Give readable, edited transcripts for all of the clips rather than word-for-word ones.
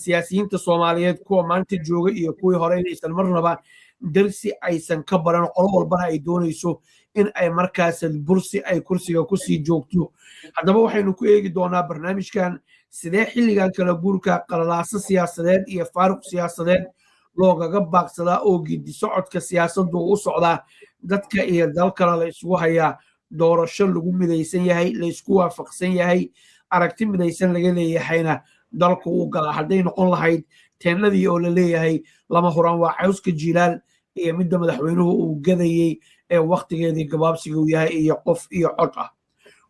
Siyaasiyiinta Soomaaliyeed, kuwa maanta jooga iyo kuwii hore, inaysan marnaba darsi aysan ka baran, qolo walbana ay doonayso in ay markaas bursi ay kursiga kusii joogto. Haddaba waxaynu ku eegi doonaa barnaamijkan sidee xilligan kala guurka qalalaaso siyaasadeed iyo faaruq siyaasadeed loogaga baaqsadaa oo gidi socodka siyaasaddu u socdaa, dadka iyo dalkana la isugu hayaa, doorasho lagu midaysan yahay, laysku waafaqsan yahay, aragti midaysan laga leeyahayna dalku u galaa. Hadday noqon lahayd teennadii oo la leeyahay lama huraan waa cawska jiilaal, iyo midda madaxweynuhu uu gadayey ee wakhtigeedii gabaabsiga uu yahay, iyo qof iyo cod ah.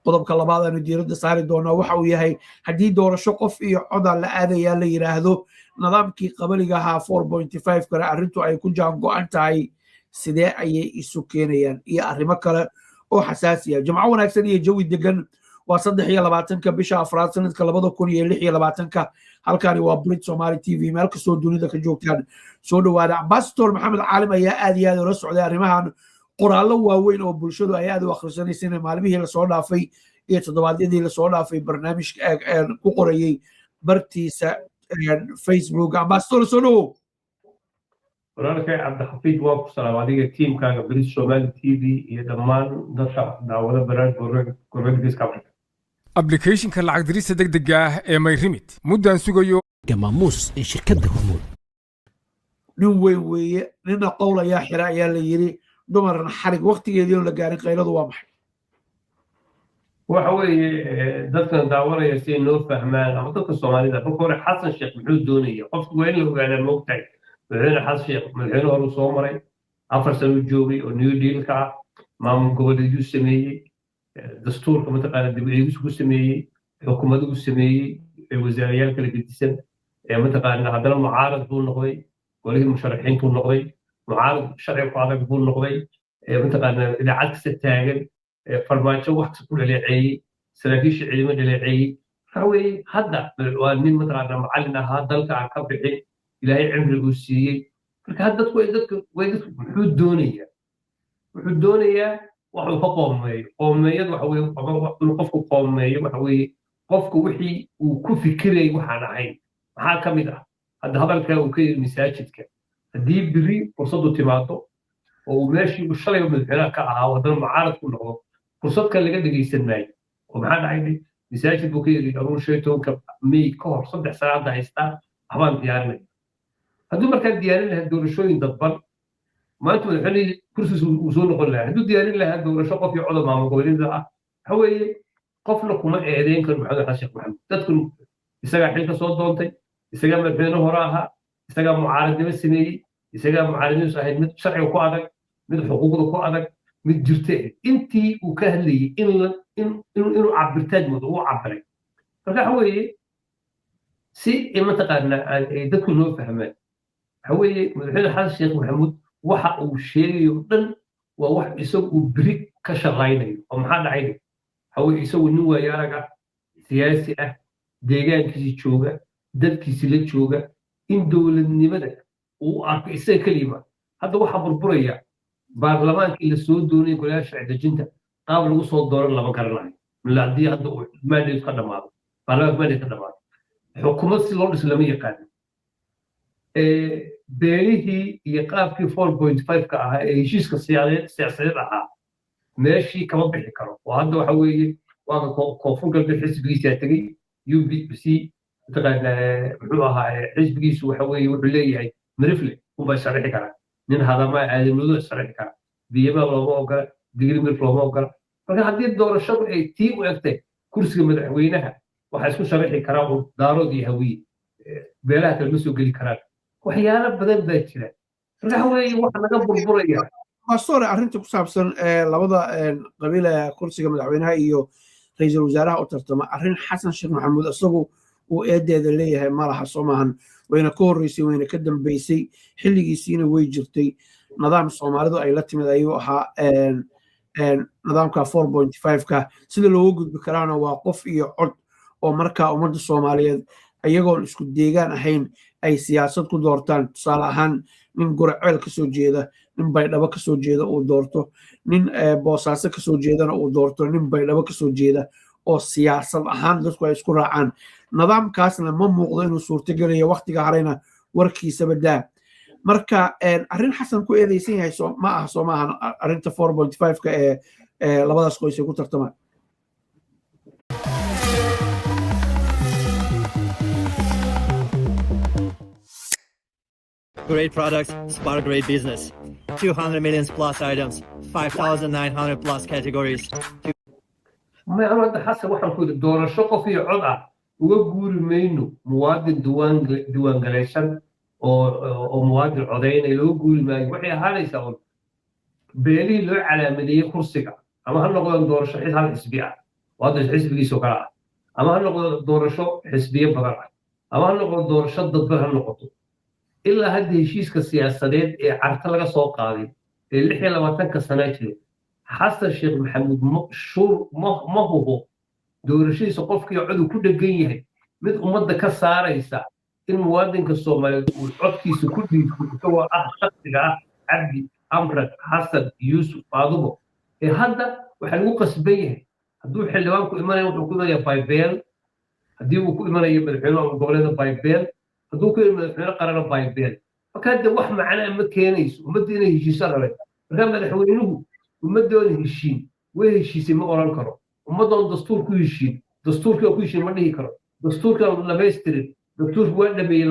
Qodobka labaad aanu diiradda saari doonaa waxa uu yahay, haddii doorasho qof iyo coda la aadayaa la yidhaahdo, nidaamkii qabaliga ahaa 4.5 kale arrintu ay ku jaan go'an tahay, sidee ayay isu keenayaan, iyo arrimo kale oo xasaasiya. Jimco wanaagsan iyo jawi degan. Waa 23-ka bisha afraad, sanadka 2026-ka. Halkani waa Brit Somali TV. Meel kastoo dunida ka joogtaan, soo dhowaada. Ambassador Maxamed Caalim ayaa aad iyo aad ula socday arrimahan. Qoraallo waaweyn oo bulshadu ay aad u akhrisanayseen maalmihii lasoo dhaafay iyo toddobaadyadii lasoo dhaafay barnaamijka ku qorayey bartiisa Facebook. Ambassador, soo dhowow. Walaalkay Cabdixafiid, waa ku salaam, adiga, tiimkaaga Brit Somali TV iyo dhammaan dadka daawada barnaamijka Gorgorada Geeska Afrika. Applicationka lacag dirista degdega ah ee MyRemit muddaan sugayo. Maamuus ee shirkadda Hormuud. Nin weyn weeye, nina qowl ayaa xira ayaa la yiri, dumarna xarig waktigeedii oon la gaarin. Qayladu waa maxay? Waxa weeye, dadkan daawanaya si ay noo fahmaan ama dadka Soomaalida, marka hore Xasan Sheekh muxuu doonaya? Qofku waa in la ogaadaa, moogtahay, madaxweyne Xasan Sheekh madaxweyne horuu soo maray, 4 sano u joogay oo New Dealka ah, maamul goboleedyuu sameeyey, dastuurka mataqaana dib eegis ku sameeyey, xukuumaduhu sameeyey, wasaarayaal kala gedisan mataqaana. Haddana mucaarad buu noqday, golihii musharaxiintuu noqday, mucaarad sharci ku adag buu noqday, mataqaana idaacad kasta taagan, Farmaajo wax kasta ku dhaleeceeyey, saraakiisha ciidamo dhaleeceeyey. Waxa weeye, hadda waa nin mataqaana macallin ahaa, dalka aan ka bixin, Ilaahay cimriguu siiyey. Marka hadda dadku muxuu doonayaa? Wuxuu doonayaa waxuu ka qoomeeyo. Qoomeeyadu waxa weeye inuu qofku qoomeeyo, waxa weeye qofku wixii uu ku fikirayay waxaan ahayn. Maxaa ka mid ah hadda hadalka uu ka yidhi masaajidka? Haddii biri fursaddu timaado oo uu meeshii uu shalay madaxweynaha ka ahaa haddana mucaarad ku noqdo, fursad kale laga dhegaysan maayo. Oo maxaa dhacay? Masaajid buu ka yidhi, anuu 15-ka May ka hor 3 sana hadda haystaa, waxbaan diyaarinaya. Hadduu markaa diyaarin lahaa doorashooyin dadban, maanta madaxweynihii kursigiisa uu soo noqon lahaa. Hadduu diyaarin lahaa doorasho qof iyo codob maamul goboleedyada ah, waxa weeye qofna kuma eedeyn karo Maxamed Xasan Sheekh Maxamed. Dadku isagaa xilka soo doontay, isagaa madaxweyne hore ahaa, isagaa mucaaradnimo sameeyey, isagaa mucaaradnimadiisu ahayd mid sharciga ku adag, mid xuquuqda ku adag, mid jirta. Intii uu ka hadlayey inuu cabirtaad moodo, uu cabiray. Marka waxa weeye, si mataqaanaa ay dadku noo fahmaan, waxa weeye madaxweyne Xasan Sheekh Maxamuud waxa uu sheegayo dhan waa wax isagu uu beri ka shaqaynayo. Oo maxaa dhacay? Waxa weeye isagu nin waayo arag ah, siyaasi ah, deegaankiisi jooga, dadkiisi la jooga, in dowladnimada uu arko isaga kelima. Hadda waxaa burburaya baarlamaankii la soo doonayay, golayaasha sharci dejinta qaab lagu soo dooran lama garanayo. Ila haddii hadda uu mandate ka dhamaado, baarlamaanka mandate ka dhamaado, xukuumad si loo dhiso lama yaqaano. Beelihii iyo qaabkii 4.5-ka ahaa ee heshiiska siyaasadeed ahaa meeshii kama bixi karo. Oo hadda waxa weeye waa ka Koonfur Galbeed xisbigiisaa tegey, UBC mataqaanaa, muxuu ahaa xisbigiisu? Waxa weeye wuxuu leeyahay Mirifle unbaa sharixi karaa, nin Hadama Aadamnimadu sharixi karaa, Biyama looma ogola, Digli Mirif looma ogola. Marka haddii doorashadu ay tii u egtay, kursiga madaxweynaha waxaa isku sharixi karaa un Daarood iyo Hawiye, beelaha kale ma soo geli karaan. Waxyaalo badan baa jira. Marka waxa weeye waxa laga burburaya Pastore, arrinta ku saabsan labada qabiil ee kursiga madaxweynaha iyo ra-iisul wasaaraha u tartama, arrin Xasan Sheekh Maxamuud isagu uu eedeeda leeyahay ma laha, soo maahan? Wayna ka horreysay, wayna ka dambeysay, xilligiisiina way jirtay. Nidaam Soomaalidu ay la timid ayuu ahaa nidaamka 4.5-ka. Sida looga gudbi karaana waa qof iyo cod, oo markaa ummadda Soomaaliyeed iyagoon isku deegaan ahayn ay siyaasad ku doortaan. Tusaale ahaan, nin Guraceel ka soo jeeda nin Baydhabo ka soo jeeda uu doorto, nin Boosaaso ka soo jeedana uu doorto nin Baydhabo ka soo jeeda, oo siyaasad ahaan dadku ay isku raacaan. Nidaamkaasna ma muuqdo inuu suurtogelayo. Waktiga harayna warkiisaba daa. Marka arrin Xasan ku eedeysan yahay ma aha, soo maahan, arrinta 4.5-ka ee labadaas qoys ay ku tartamaan? Great products spark great business. 200 million plus items, 5,900 plus categories. Ma anu hadda Xasan waxaan ku yidhi, doorasho qof iyo cod ah uga guuri mayno. Muwaadin diiwaangalaysan oo muwaadin codaynaya looga guuri maayo. Waxay ahaanaysaa un beelihii loo calaamadeeyey kursiga, ama ha noqdaan doorasho hal xisbi ah oo hadda xisbigiisoo kale ah, ama ha noqdo doorasho xisbiyo badan ah, ama ha noqdo doorasho dadban ha noqoto. Ilaa hadda heshiiska siyaasadeed ee Carta laga soo qaaday ee 26-ka sanaa jiray, Xasan Sheekh Maxamuud shuur ma hubo doorashadiisa qofkii codu ku dhegan yahay mid ummadda ka saaraysa in muwaadinka Soomaaliyeed uu codkiisa ku dhiibto, isagoo ah shaksiga ah Cabdi Amrad Xasan Yuusuf Faadumo. Ee hadda waxaa lagu qasban yahay, hadduu xildhibaanku imanaya, wuxuu ku imanaya by beel, haddii uu ku imanayo madaxweyne ama goboleeda by beel, hadduu ku imanayo madaxweyne qarana by beel. Marka hadda wax macnaa ma keenayso ummadda inay heshiiso rabeen. Marka madaxweynuhu ummaddoona heshiin way heshiisay ma oran karo. Ummaddoon dastuur ku heshiin, dastuurkii ku heshiin ma dhihi karo. Dastuurkaan dhamaystirin, dastuurku waa dhameeyey,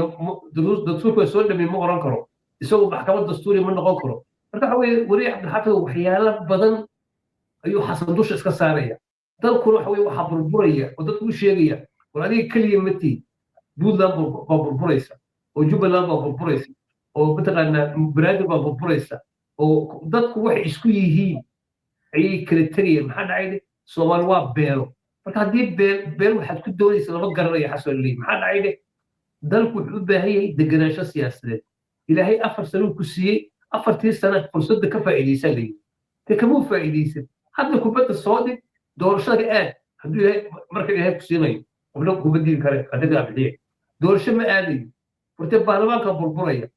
dastuurku waa soo dhameeyey ma oran karo. Isagoo maxkamad dastuuri ma noqon karo. Marka waxa weye, weriye Cabdilxaafid, waxyaalo badan ayuu Xasan dusha iska saaraya. Dalkuna waxa weye waxaa burburaya oo dadku u sheegaya, war adiga keliya ma tihi. Puntland baa burburaysa, oo Jubbaland baa burburaysa, oo mataqaanaa Banaadir baa burburaysa, oo dadku waxay isku yihiin ayay kala tegayaan. Maxaa dhacay? Soomaali waa beelo. Marka haddii beel beel waxaad ku doonaysa lama garanayo, Xasan leeyahy. Maxaa dhacay? Dalku wuxuu u baahan yahay degenaansho siyaasadeed. Ilaahay 4 sano ku siiyey, afartii sana fursadda ka faa'iidaysan layidhi, dee kamuu faa'iidaysan. Hadda kubadda soo dhig, doorashada aad. Hadduu Ilaahay marka Ilaahay ku siinayo, qofna kuma dili kare, adigaa bixiye. Doorasho ma aadayo. Wartee baarlamaanka burburaya,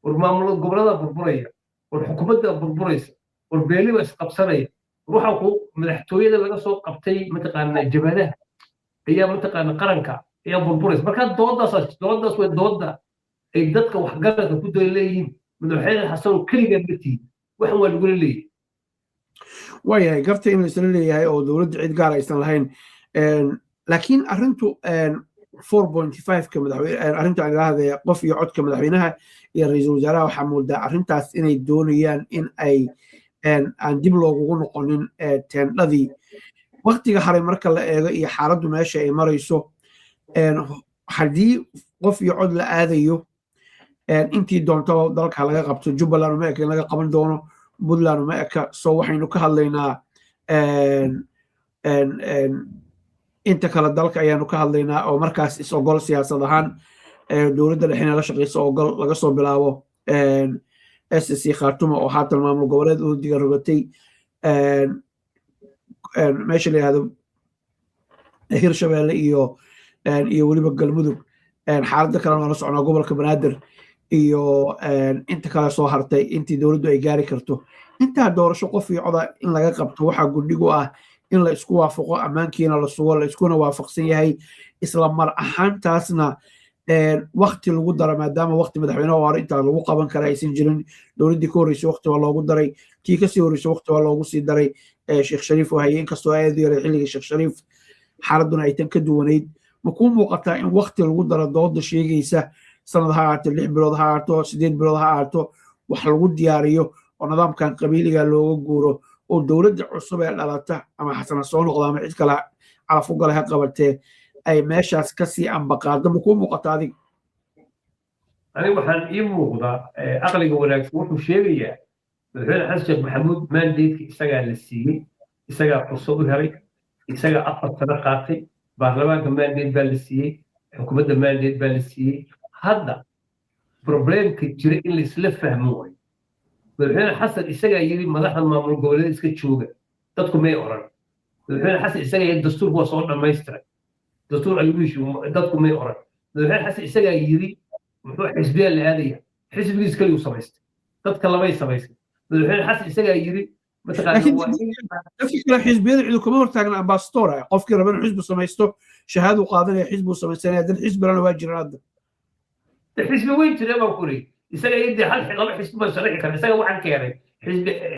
war maamul gobolada burburaya, war xukuumadda burburaysa, war beeliba isqabsanaya, war waxaa ku madaxtooyada laga soo qabtay, mataqaanaa, jabhadaha ayaa, mataqaana, qaranka ayaa burburaysa. Marka doodaas, doodaas way dooda ay dadka waxgaradka ku doon leeyihiin. Madaxweyne Xasan oo keligaa ma tihin, waxan waa lagula leeyahay. Waayahay, garta in laisla leeyahay oo dowladda cid gaar aysan lahayn, laakiin arrintu 4.5-ka madaxweyne, arrinta aan idhaahde qof iyo codka madaxweynaha iyo ra-iisul wasaaraha, waxaa moodaa arrintaas inay doonayaan in ay aan dib loogugu noqonin teendhadii. Waktiga haray marka la eego iyo xaaladdu meesha ay marayso, haddii qof iyo cod la aadayo, intii doontaba dalka laga qabto. Jubbaland uma eka in laga qaban doono, Puntland uma eka. So waxaynu ka hadlaynaa inta kale dalka ayaanu ka hadlaynaa oo markaas is ogol siyaasad ahaan, dowladda dhexina la shaqeysa ogol, laga soo bilaabo SSC Khaatuma oo haatan maamul goboleed u diga rogatay, meesha la yihahdo Hirshabeelle iyo weliba Galmudug. Xaaladda kalena waa la socnaa, gobolka Banaadir iyo inta kale soo hartay, intii dowladdu ay gaari karto. Intaa doorasho qof iyo coda in laga qabto waxaa gundhigu ah in la isku waafaqo, ammaankiina la sugo, la iskuna waafaqsan yahay, isla mar ahaantaasna wakti lagu daro, maadaama wakti madaxweynaha hore intaa lagu qaban kara aysan jirin. Dowladdii ka horreysay wakti waa loogu daray, tii kasii horreysay wakti waa loogu sii daray, Sheekh Shariif oo hayay, inkastoo aad u yaray xilligii Sheekh Shariif, xaaladduna ay tan ka duwanayd. Ma kuu muuqataa in wakti lagu daro dooda sheegaysa, sanad ha ahaato, 6 bilood ha ahaato, 8 bilood ha ahaato, wax lagu diyaariyo oo nidaamkan qabiiliga looga guuro, oo dowladda cusub ee dhalata, ama Xasana soo noqda ama cid kale calaf u gale ha qabatee, ay meeshaas kasii ambaqaado? Ma kuu muuqata adiga? Aniga waxaan ii muuqdaa, aqliga wanaagsan wuxuu sheegayaa, madaxweyne Xasan Sheekh Maxamuud mandate-ka isagaa la siiyey, isagaa fursad u helay, isagaa 4 sano qaatay. Baarlamaanka mandate baa la siiyey, xukuumadda mandate baa la siiyey. Hadda problem-ka jira in laisla fahmo waayo. Madaxweyne Xasan isagaa yidhi madaxda maamul goboleed iska jooga, dadku may oran. Madaxweyne Xasan isagaa yidhi dastuurku waa soo dhammaystiray, dastuur ayuu heshiiyo, dadku may oran. Madaxweyne Xasan isagaa yidhi muxuu xisbiyaa la aadaya, xisbigiis keliguu samaystay, dadka lamay samaysay. Madaxweyne Xasan isagaa yidhi Laakiin dadka kale xisbiyada cidu kama hortaagna, ambassador. Qofkii raba inuu xisbi samaysto, shahaaduu qaadanaya, xisbuu samaysanaya. Dad xisbilana waa jiraan hadda. Xisbi weyn jira baan kuri. Isaga iyo dee hal laba xisbi baan sharaxi kara. Isaga waxaan keenay xisbi.